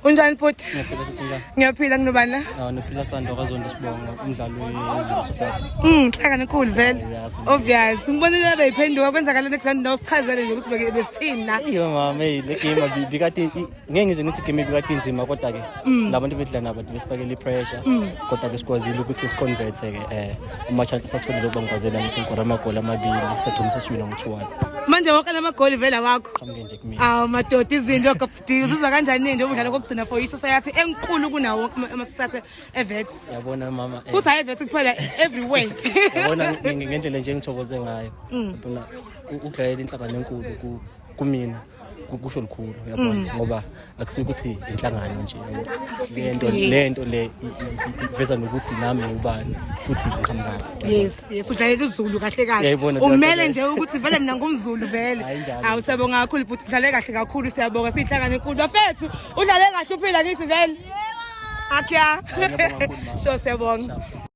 Unjani bhuti? Ngiyaphila sisi, unjani? Ngiyaphila, nginobani la? Ah, nophila Sando kaZondo Sibongo, umdlali weZulu Society. Inhlangano enkulu vele. Yes. Obvious. Ngibonile la beyiphenduka, kwenzakaleni eground now? Sichazele nje ukuthi besithini la. Iyo mama, hey, le game bikade ngeke ngize ngithi game bikade inzima, kodwa ke labantu bedlala nabo besifakele i-pressure, kodwa ke sikwazile ukuthi siconvert ke ama chances atholile ukuba ngikwazela ukuthi ngikore amagoli amabili, sagcina sesiwina ngo-2-1. Manje wonke lamagoli vele awakho? Qhamuke nje kumina. Awu madoda, izinto gafudi, uzizwa kanjani nje umdlalo kokugcina for i-society enkulu kunawo wonke ama-society eWits? Yabona mama, Futhi hayi eWits kuphela, everywhere. Yabona ngendlela nje engithokoze ngayo, yabona ukudlalela inhlangano enkulu kumina kusho lukhulu, uyabona, ngoba akusiyo ukuthi inhlangano nje, yabo. Lento lento le iveza nokuthi nami ngubani futhi ngiqhamukaphi. Yes, udlalela uZulu kahle kahle. Uyayibona leyo nto Umele leyo. nje ukuthi vele mina ngumZulu vele. Hayi, njalo. Awu, siyabonga kakhulu bhuti, udlale kahle kakhulu, siyabonga siyinhlangano enkulu. Bafethu, udlale kahle uphila kithi vele. Akya. Hayi, ngiyabonga kakhulu, mama. Sure, siyabonga. Sharp.